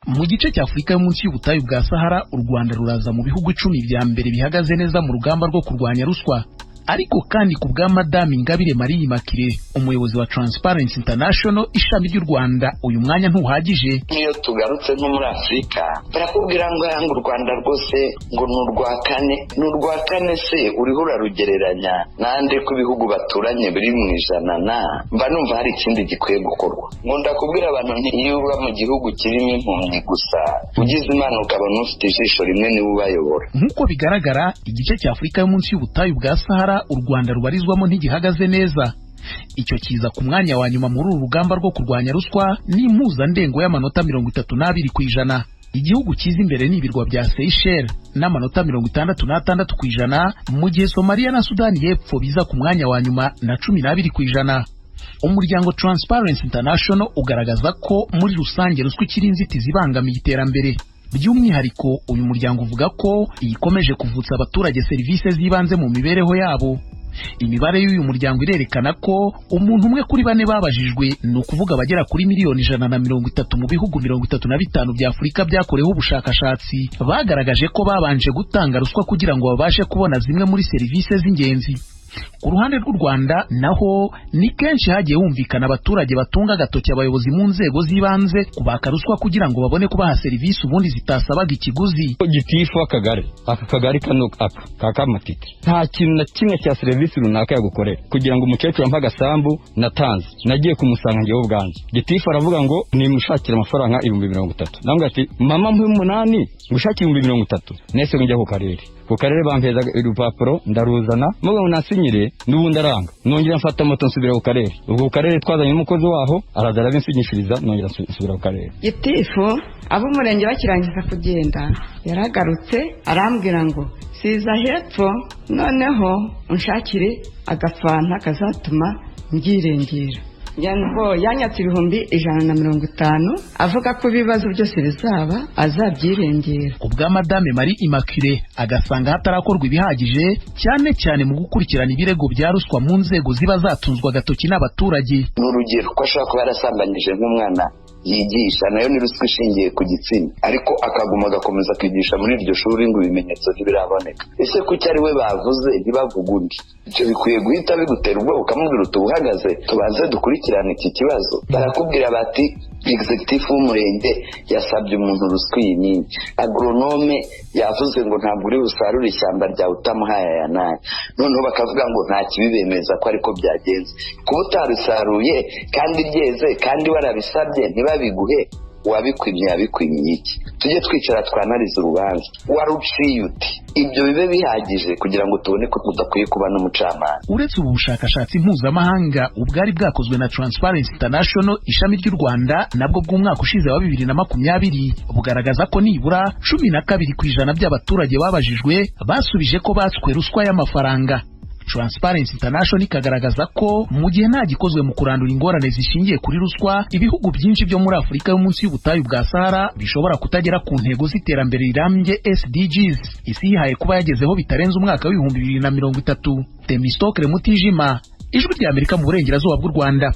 Mu gice cya Afurika yo munsi y'ubutayu bwa Sahara, u Rwanda ruraza mu bihugu 10 bya mbere bihagaze neza mu rugamba rwo kurwanya ruswa. Ariko kandi ku bwa Madame Ingabire Marie Immaculée, umuyobozi wa Transparency International ishami ry'u Rwanda, uyu mwanya ntuhagije. Nk'iyo tugarutse nko muri Afurika, barakubwira ngo yanga u Rwanda rwose ngo ni urwa kane. Ni urwa kane se uriho urarugereranya nande ko ibihugu baturanye biri mu ijana na mba numva hari ikindi gikwiye gukorwa. Nkunda kubwira abantu nti iyo uba mu gihugu kirimo impumyi gusa, ugize Imana ukabona ufite ijisho rimwe niwe ubayobora. Nk'uko bigaragara, igice cya Afurika yo munsi y'ubutayu bwa Sahara u Rwanda rubarizwamo ntigihagaze neza. Icyo kiza ku mwanya wa nyuma muri uru rugamba rwo kurwanya ruswa n'impuzandengo y'amanota 32%. Igihugu kiza imbere ni ibirwa bya Seychelles n'amanota 66%, mu gihe Somalia na Sudani y'Epfo biza ku mwanya wa nyuma na 12%. Umuryango Transparency International ugaragaza ko muri rusange ruswa ikiri inzitizi ibangamiye iterambere. By'umwihariko uyu muryango uvuga ko ikomeje kuvutsa abaturage serivisi z'ibanze mu mibereho yabo. Imibare y'uyu muryango irerekana ko umuntu umwe kuri bane babajijwe, ni ukuvuga abagera kuri 130 miliyoni mu bihugu 35 bya Afurika byakoreweho ubushakashatsi, bagaragaje ko babanje gutanga ruswa kugira ngo babashe kubona zimwe muri serivisi z'ingenzi. Ku ruhande rw'u Rwanda naho ni kenshi hagiye humvikana abaturage batunga agatoki abayobozi mu nzego z'ibanze kubaka ruswa kugira ngo babone kubaha serivisi ubundi zitasabaga ikiguzi. Gitifu w'akagari aka kagari kano aka ka Kamatiti nta kintu na kimwe cya serivisi runaka yagukorera. Kugira ngo umukecuru ampe agasambu natanze, nagiye kumusanga njyewe ubwanjye. Gitifu aravuga ngo nimushakire amafaranga 30,000. Namubwira ati mama mpe 8 ngushakire 30,000. Nese njya ku karere. Ku karere bampeza urupapuro ndaruzana, mugabo nasinyire n'ubundi aranga. Nongera mfata moto nsubira ku karere. Ubwo ku karere twazanye umukozi waho araza arabinsinyishiriza, nongera nsubira ku karere. Gitifu ab'umurenge bakirangiza kugenda yaragarutse arambwira ngo siza hepfo noneho unshakire agafanta kazatuma ngyirengera. Yanyatse 150,000 avuga ko ibibazo byose bizaba azabyirengera. Ku bwa Madame Marie Immaculée agasanga hatarakorwa ibihagije cyane cyane mu gukurikirana ibirego bya ruswa mu nzego ziba zatunzwe agatoki n'abaturage. Ni urugero ko ashobora kuba yarasambanyije nk'umwana yigisha, nayo ni ruswa ishingiye ku gitsina, ariko akaguma agakomeza kwigisha muri iryo shuri ngo ibimenyetso ntibiraboneka. Ese kuki ari we bavuze ntibavuge undi? Ibyo bikwiye guhita bigutera ubwoba ukamubwira uti uhagaze tubanze dukurikirane iki kibazo. Barakubwira bati executive w'umurenge yasabye umuntu ruswa iyi n'iyi, agronome yavuze ngo ntabwo uri busarure ishyamba ryawe utamuhaye aya n'aya. Noneho bakavuga ngo nta kibibemeza ko ariko byagenze. Kuba utabisaruye kandi byeze kandi warabisabye ntibabiguhe, uwabikwimye yabikwimye iki? Tujye twicara twanarize urubanza waruciye uti ibyo bibe bihagije kugira ngo tubone ko tudakwiye kuba n'umucamanza. Uretse ubu bushakashatsi mpuzamahanga ubwari bwakozwe na Transparency International ishami ry'u Rwanda nabwo bw'umwaka ushize wa 2020 bugaragaza ko nibura 12% by'abaturage babajijwe basubije ko batswe ruswa y'amafaranga. Transparency International ikagaragaza ko mu gihe nta gikozwe mu kurandura ingorane zishingiye kuri ruswa, ibihugu byinshi byo muri Afurika yo munsi y'ubutayu bwa Sahara bishobora kutagera ku ntego z'iterambere rirambye SDGs isi yihaye kuba yagezeho bitarenze umwaka wa 2030. Temistokle Mutijima, Ijwi rya Amerika mu burengerazuba bw'u Rwanda.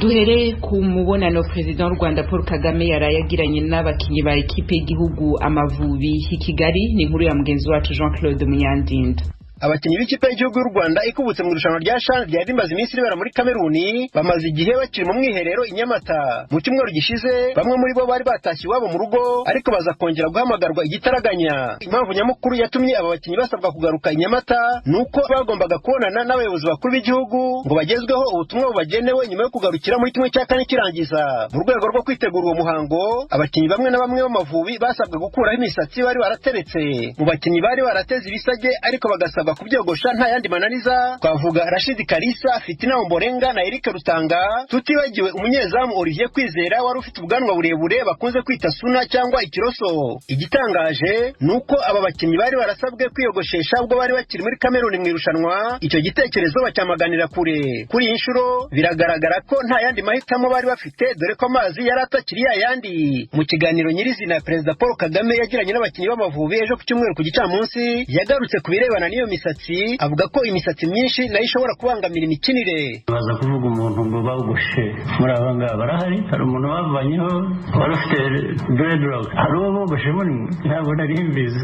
Duhereye ku mubonano President w'u Rwanda Paul Kagame yaraye agiranye n'abakinyi ba ekipe y'igihugu Amavubi i Kigali. Ni inkuru ya mugenzi wacu Jean Claude Munyandinda. Abakinnyi b'ikipe y'igihugu y'u Rwanda ikubutse mu irushanwa rya CHAN ryari rimaze iminsi ribera muri Kameruni bamaze igihe bakiri mu mwiherero i Nyamata. Mu cyumweru gishize bamwe muri bo bari batashye iwabo mu rugo, ariko baza kongera guhamagarwa igitaraganya. Impamvu nyamukuru yatumye aba bakinnyi basabwa kugaruka i Nyamata ni uko bagombaga kubonana n'abayobozi bakuru b'igihugu ngo bagezweho ubutumwa bubagenewe nyuma yo kugarukira muri 1/4 kirangiza. Mu rwego rwo kwitegura uwo muhango, abakinnyi bamwe na bamwe b'Amavubi basabwa gukuraho imisatsi bari barateretse. Mu bakinnyi bari barateze ibisage ariko bagasabwa kubyogosha nta yandi mananiza, twavuga Rashid Kalisa, Fitina Omborenga na Eric Rutanga, tutibagiwe umunyezamu Olivier Kwizera wari ufite ubwanwa burebure bakunze kwita suna cyangwa ikiroso. Igitangaje ni uko aba bakinnyi bari barasabwe kwiyogoshesha ubwo bari bakiri muri Kameruni mu irushanwa, icyo gitekerezo bacyamaganira kure. Kuri iyi nshuro biragaragara ko nta yandi mahitamo bari bafite, dore ko amazi yari atakiri yayandi. Mu kiganiro nyirizina Perezida Paul Kagame yagiranye n'abakinnyi b'Amavubi ejo ku cyumweru ku gicamunsi, yagarutse ku birebana n'iyo misatsi avuga ko imisatsi myinshi nayo ishobora kubangamira imikinire. Baza kuvuga umuntu ngo bawugoshe muri aba ngaba barahari, hari umuntu bavanyeho wari ufite dreadlock, hari uwo bogoshe muri ntabwo nari mbizi,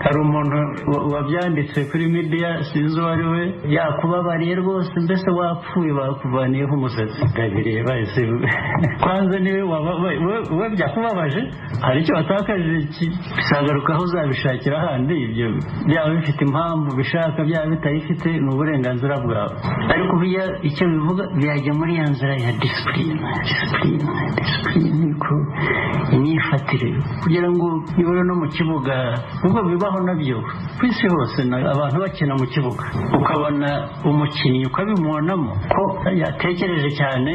hari umuntu wabyanditse kuri media sinzi uwo ari we, yakubabariye rwose mbese wapfuye bakuvaniyeho umusatsi. Ndabireba ese kwanza niwe we byakubabaje, hari icyo watakaje bisagaruka aho uzabishakira ahandi, ibyo byaba bifite impamvu bishaka byaba bitayifite ni uburenganzira bwawe, ariko icyo bivuga byajya muri ya nzira ya disipurine disipurine imyifatire kugira ngo nibura no mu kibuga kuko bibaho nabyo ku isi hose abantu bakina mu kibuga ukabona umukinnyi ukabimubonamo ko yatekereje cyane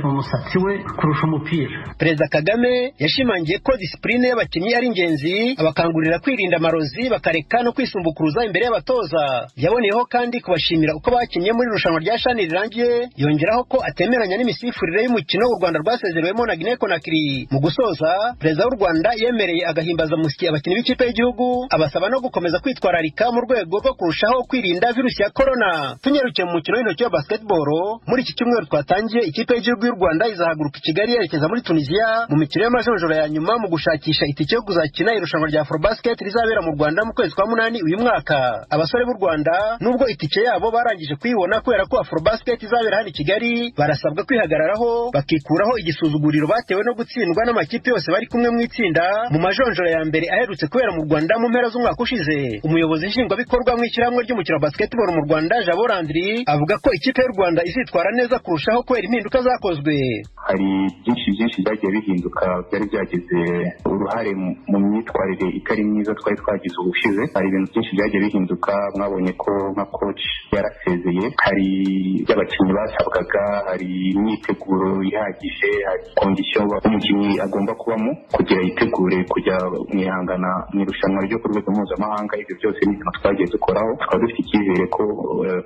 umusatsi we kurusha umupira. Perezida Kagame yashimangiye ko disipurine y'abakinnyi ari ingenzi, abakangurira kwirinda amarozi bakareka no kwisumbukuruza imbere y'abatoza. Yaboneyeho kandi kubashimira uko bakinnye muri irushanwa rya shani rirangiye, yongeraho ko atemeranya n'imisifurire y'umukino u Rwanda rwasezerewemo na Guinea Conakry. Mu gusoza, Perezida w'u Rwanda yemereye agahimbazamusyi abakinnyi b'ikipe y'igihugu, abasaba no gukomeza kwitwararika mu rwego rwo kurushaho kwirinda virusi ya corona. Tunyarukiye mu mukino w'intoki wa basketball, muri iki cyumweru twatangiye ikipe y'igihugu y'u Rwanda izahaguruka i Kigali yerekeza muri Tunisia mu mikino y'amajonjora ya nyuma mu gushakisha itike yo kuzakina irushanwa rya Afrobasket rizabera mu Rwanda mu kwezi kwa 8 uyu mwaka. Abasore b'u Rwanda nubwo itike yabo barangije kuyibona kubera ko Afrobasket izabera hano i Kigali, barasabwa kwihagararaho bakikuraho igisuzuguriro batewe no gutsindwa n'amakipe yose bari kumwe mu itsinda mu majonjora ya mbere aherutse kubera mu Rwanda mu mpera z'umwaka ushize. Umuyobozi nshingwabikorwa mu ishyirahamwe ry'umukino wa basketball mu Rwanda Jabo Landry avuga ko ikipe y'u Rwanda izitwara neza kurushaho kubera impinduka zakozwe. Hari byinshi byagiye bihinduka byari byagize uruhare mu myitwarire itari myiza twari twagize ubushize. Hari ibintu byinshi byagiye bihinduka, mwabonye ko nka coach yarasezeye, hari abakinnyi basabwaga, hari imyiteguro ihagije, hari kondisiyo umukinnyi agomba kubamo kugira yitegure kujya mu ihangana mu irushanwa ryo ku rwego mpuzamahanga. Ibyo byose ni ibintu twagiye dukoraho, tukaba dufite icyizere ko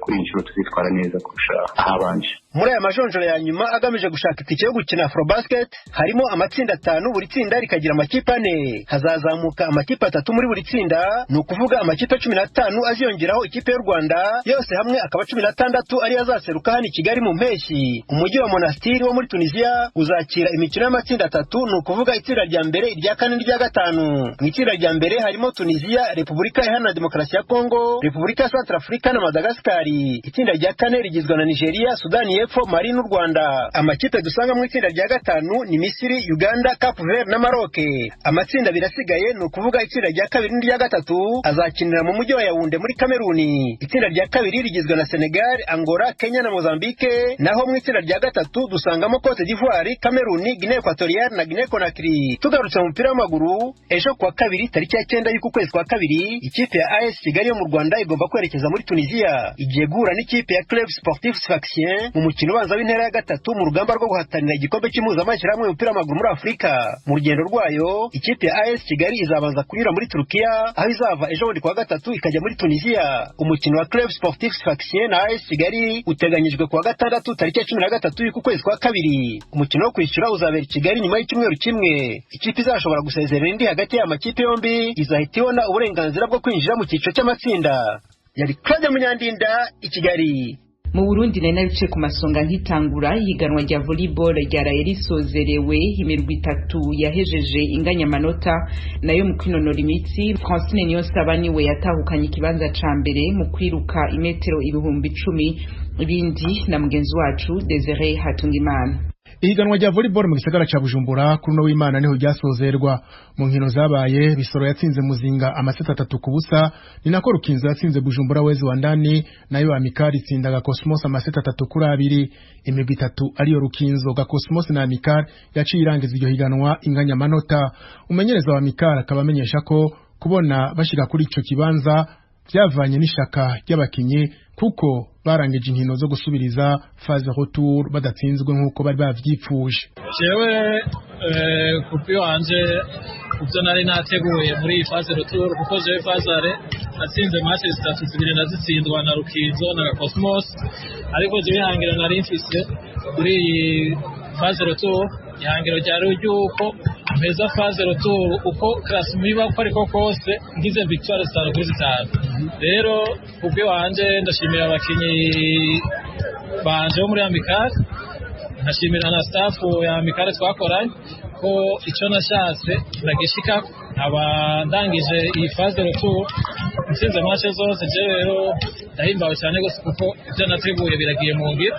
kuri iyi nshuro tuzitwara neza kurusha ahabanje. Muri aya majonjora ya nyuma agamije gushaka itike yo gukina Afrobasket harimo amatsinda 5, buri tsinda rikagira amakipe 4. Hazazamuka amakipe 3 muri buri tsinda, ni ukuvuga amakipe 15 aziyongeraho ikipe y'u Rwanda, yose hamwe akaba 16 ari azaseruka hano i Kigali mu mpeshyi. Umujyi wa Monastir wo muri Tunisia uzakira imikino y'amatsinda 3, ni ukuvuga itsinda rya mbere, irya kane n'irya gatanu. Mu itsinda rya mbere harimo Tunisia, Repubulika Iharanira Demokarasi ya Kongo, Repubulika ya Centrafrica na Madagascar. Itsinda rya kane rigizwe na Nigeria, Sudani y'Epfo, Mali n'u Rwanda. Amakipe dusanga mu itsinda rya gatanu ni Misiri, Uganda, Cape Verde na Maroc. Amatsinda abiri asigaye ni ukuvuga itsinda rya kabiri n'irya gatatu azakinira mu mujyi wa Yaounde muri Kameruni. Itsinda rya kabiri rigizwe na Senegal, Angola, Kenya na Mozambique, naho mu itsinda rya gatatu dusangamo Cote d'Ivoire, Kameruni, Guinea Equatoriale na Guinea Conakry. Tugarutse mu mupira w'amaguru, ejo kuwa kabiri tariki ya 9 y'uku kwezi kwa kabiri, ikipe ya AS Kigali yo mu Rwanda igomba kwerekeza muri Tunisia. Igiye guhura n'ikipe ya Club Sportif Sfaxien mu mukino ubanza w'intera ya gatatu mu rugamba rwo guhatanira igikombe cy'impuzamashyirahamwe y'umupira w'amaguru muri Afurika. Mu rugendo rwayo, ikipe ya AS Kigali izabanza kunyura muri Turukiya, aho izava ejo bundi kuwa gatatu ikajya muri Tunisia. Umukino wa Club Sportif Sfaxien na AS Kigali uteganyijwe kuwa gatandatu tariki ya 13 y'uku kwezi kwa kabiri. Umukino wo kwishyura uzabera i Kigali nyuma y'icyumweru kimwe. Ikipe izashobora gusezerera indi hagati y'amakipe yombi izahita ibona uburenganzira bwo kwinjira mu cyiciro cy'amatsinda. Yari Claude Munyandinda i Kigali. Mu Burundi nari nabice ku masonga nkitangura ihiganwa rya volleyball ryaraye risozerewe, imirwi 3 yahejeje inganya amanota nayo mu kwinonora imitsi. Francine Niyonsaba niwe yatahukanye ikibanza ca mbere mu kwiruka imetero 10,000, ibindi na mugenzi wacu Desire Hatungimana. Ihiganwa rya volleyball mu gisagara ca Bujumbura kuri no w'Imana niho ryasozerwa. Mu nkino zabaye, Bisoro yatsinze Muzinga amaseta 3-0, ni nako Rukinzo yatsinze Bujumbura Wezi wa ndani, nayo Amikari itsindaga Cosmos amaseta 3-2. Imigwi 3 ariyo Rukinzo, Cosmos na Amikari yaciye irangiza iryo higanwa inganya amanota. Umenyereza wa Amikari akaba amenyesha ko kubona bashika kuri ico kibanza byavanye n'ishaka ry'abakinyi, kuko barangije inkino zo gusubiriza phase retour badatsinzwe nk'uko bari bavyipfuje. Jewe kupi wanje ivyo nari nateguye muri iyi phase retour, kuko jewe phase aller natsinze match zitatu, zibiri nazitsindwa na Rukinzo na Cosmos, ariko jewe ihangiro nari mfise kuri iyi phase retour, ihangiro ryari ry'uko Mpeza phase retour uko classement iba uko ariko kose ngize victoire 5 kuri 5. Rero kubwe wanje ndashimira abakinyi banje bo muri Amicale, nkashimira na staff ya Amicale twakoranye ko icyo nashatse nagishika, nkaba ndangije iyi phase retour ntsinze match zose. Je rero ndahimbawe cyane gose kuko ibyo nateguye biragiye mu ngiro,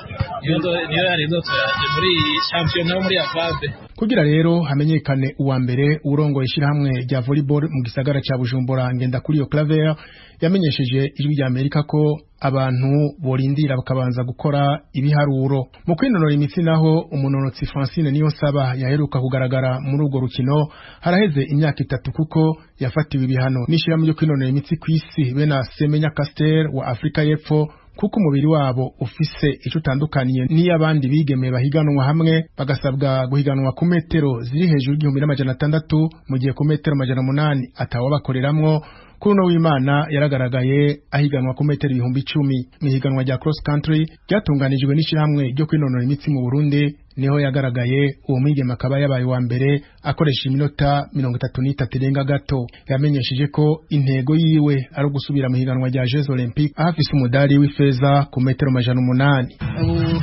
niyo yari indoto yanjye muri iyi shampiyona yo muri Afave. Kugira rero hamenyekane uwa mbere, urongoye ishyirahamwe rya volleyball mu gisagara ca Bujumbura Ngendakuriyo Claver yamenyesheje Ijwi rya Amerika ko abantu borindira bakabanza gukora ibiharuro. Mu kwinonora imitsi naho, umunonotsi Francine Niyonsaba yaheruka kugaragara muri urwo rukino haraheze imyaka 3 kuko yafatiwe ibihano n'ishyirahamwe ryo kwinonora imitsi kw'isi bena Semenya Caster wa Afrika y'Epfo, kuko umubiri wabo ufise ico utandukaniye n'iy'abandi bigeme bahiganwa hamwe, bagasabwa guhiganwa ku metero ziri hejuru y'1600 mu gihe ku metero 800 atawabakoreramwo. Kuri uno w'Imana yaragaragaye ahiganwa ku metero 10,000 mu ihiganwa rya cross country ryatunganijwe n'ishyirahamwe ryo kwinonora imitsi mu Burundi, niho yagaragaye. Uwo mwigeme akaba yabaye uwa mbere akoresha iminota 33 irenga gato. Yamenyesheje ko intego yiwe ari ugusubira mu higanwa rya Jeux Olympiques, aho afise umudari w'ifeza ku metero 800.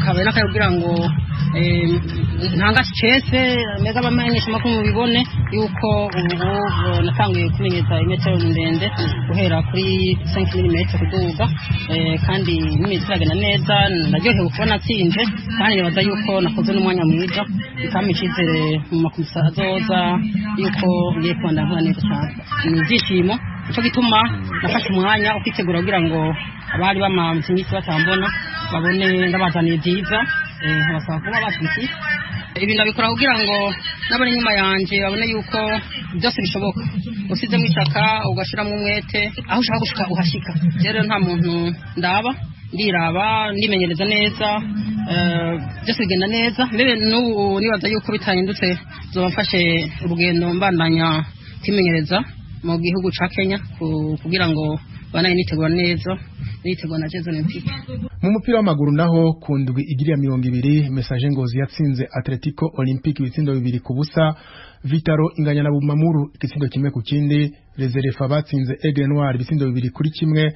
Kabaye n'akayobwira ngo ntanga cese meza abamenyesha makuru mubibone yuko ubu natanguye kumenyeza imetero ndende guhera kuri 5 mm kuduga, kandi n'imeze iragenda neza. Ndaryohewe kuba natsinze kandi nibaza yuko nakoze n'umwanya mwiza, bikampa icyizere mu makomisa azoza yuko ngiye kubandanya nkora neza cyane. Ni ibyishimo, nicyo gituma nafashe umwanya wo kwitegura kugira ngo abari bamamvye iminsi batambona babone ndabazaniye byiza, nkabasaba kuba batwiki. Ibi ndabikora kugira ngo n'abari inyuma yanje babone yuko byose bishoboka, usizemo ishaka ugashiramo umwete, aho ushaka gushika uhashika. Rero nta muntu ndaba, ndiraba, ndimenyereza neza, byose bigenda neza. Mbere n'ubu nibaza yuko bitahindutse zoba mfashe urugendo mbandanya kwimenyereza mu gihugu ca Kenya kugira ngo banaye nitegura neza, nitegura na Jeux Olympiques. Mu mupira w'amaguru naho, ku ndwi igira 20, Messager Ngozi yatsinze Atletico Olympique ibitsindo 2-0, Vitaro inganya na Bumamuru igitsindo 1-1, Reserefa batsinze Aigle Noir ibitsindo 2-1,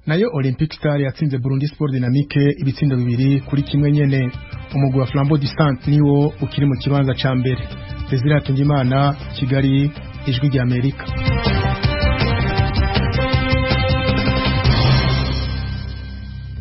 nayo Olympic Star yatsinze Burundi Sport Dynamique ibitsindo 2-1 nyene. Umugwi wa Flambeau du Centre niwo ukiri mu kibanza ca mbere. Desire Hatungimana, Kigali, Ijwi rya Amerika.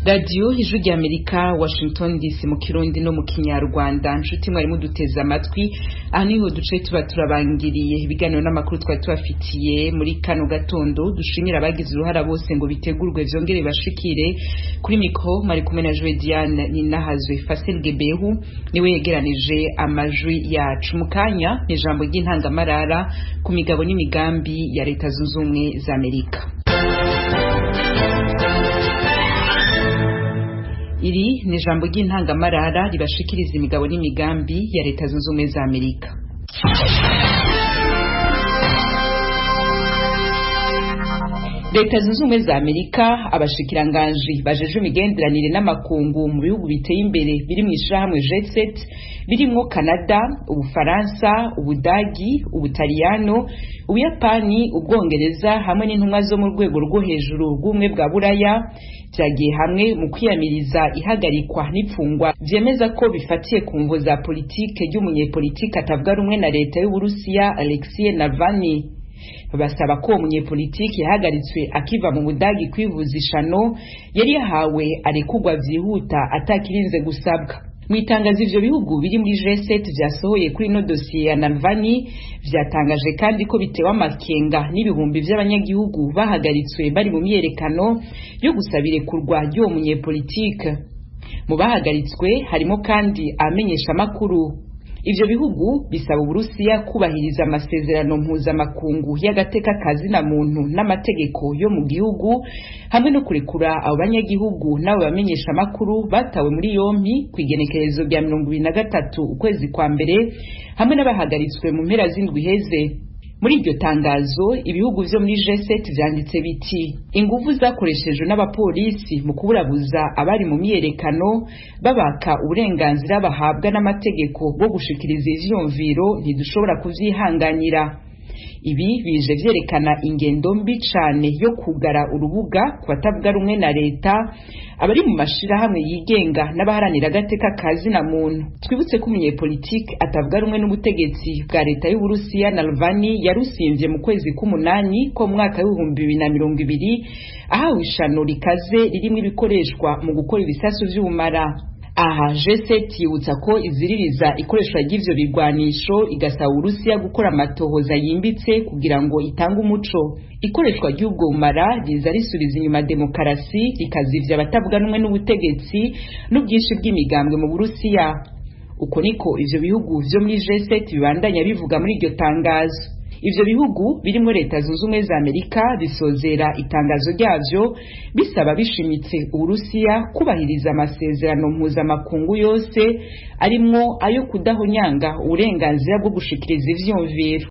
Radiyo Ijwi rya Amerika, Washington DC, mu Kirundi no mu Kinyarwanda. Nshuti mwari muduteze amatwi, aha niho duce tuba turabangiriye ibiganiro n'amakuru twari tubafitiye muri kano gatondo. Dushimira abagize uruhara bose ngo bitegurwe vyongere bashikire. Kuri mikro mwari kumwe na Joe Diane Ninahazwe. Fasil Gebehu niwe yegeranije amajwi yacu. Mu kanya ni ijambo ry'intangamarara ku migabo n'imigambi ya Leta Zunze Ubumwe za Amerika. Iri ni ijambo ry'intangamarara ribashikiriza imigabo n'imigambi ya Leta Zunze Ubumwe za Amerika. Leta Zunze Ubumwe za Amerika, abashikiranganji bajeje imigenderanire n'amakungu mu bihugu biteye imbere biri mu ishirahamwe G7 birimwo Canada, Ubufaransa, Ubudagi, Ubutaliyano, Ubuyapani, Ubwongereza hamwe n'intumwa zo mu rwego rwo hejuru rw'ubumwe bwa Buraya vyagiye hamwe mu kwiyamiriza ihagarikwa n'ipfungwa vyemeza ko bifatiye ku mvo za politike ry'umunyepolitike atavuga rumwe na leta y'Uburusiya Alexei Navalny. Basaba ko uwo munyepolitiki yahagaritswe akiva mu Budagi kwivuza ishano yari yahawe arekugwa vyihuta atakirinze gusabwa. Mu itangazo ivyo bihugu biri muri G7 vyasohoye kuri ino dosiye ya Navalny vyatangaje kandi ko bitewe amakenga n'ibihumbi vy'abanyagihugu bahagaritswe bari mu myiyerekano yo gusaba irekurwa ry'uwo munyepolitike. Mu bahagaritswe harimo kandi amenyesha amakuru. Ivyo bihugu bisaba Uburusiya kubahiriza amasezerano mpuzamakungu y'agateka kazina muntu n'amategeko yo mu gihugu hamwe no kurekura abo banyagihugu n'abo bamenyesha amakuru batawe muri yompi kw'igenekerezo rya 23 ukwezi kwa mbere hamwe n'abahagaritswe mu mpera z'indwi iheze. Muri iryo tangazo, ibihugu vyo muri G7 vyanditse biti: inguvu zakoreshejwe n'abapolisi mu kuburabuza abari mu myiyerekano, babaka uburenganzira bahabwa n'amategeko bwo gushikiriza ivyiyumviro, ntidushobora kuvyihanganira. Ibi bije vyerekana ingendo mbi cane yo kugara urubuga ku batavuga rumwe na leta, abari mu mashirahamwe yigenga n'abaharanira agateka ka zina muntu. Twibutse ko umunyepolitike atavuga rumwe n'ubutegetsi bwa leta y'Uburusiya Navalny yarusimvye mu kwezi k'umunani ko mu mwaka w'2020, ahawe ishano rikaze ririmwo ibikoreshwa mu gukora ibisasu vy'ubumara. Aha G7 yibutsa ko iziririza ikoreshwa ry'ivyo bigwanisho, igasaba Uburusiya gukora amatohoza yimbitse kugira ngo itange umuco. Ikoreshwa ry'ubwo bumara riza risubiza inyuma demokarasi, rikazivya abatavuga rumwe n'ubutegetsi n'ubwinshi bw'imigambwe mu Burusiya. Uko niko ivyo bihugu vyo muri G7 bibandanya bivuga muri iryo tangazo. Ivyo bihugu birimwo Leta Zunze Ubumwe za Amerika bisozera itangazo ryavyo bisaba bishimitse Uburusiya kubahiriza amasezerano mpuzamakungu yose, arimwo ayo kudahonyanga uburenganzira bwo gushikiriza ivyiyumviro.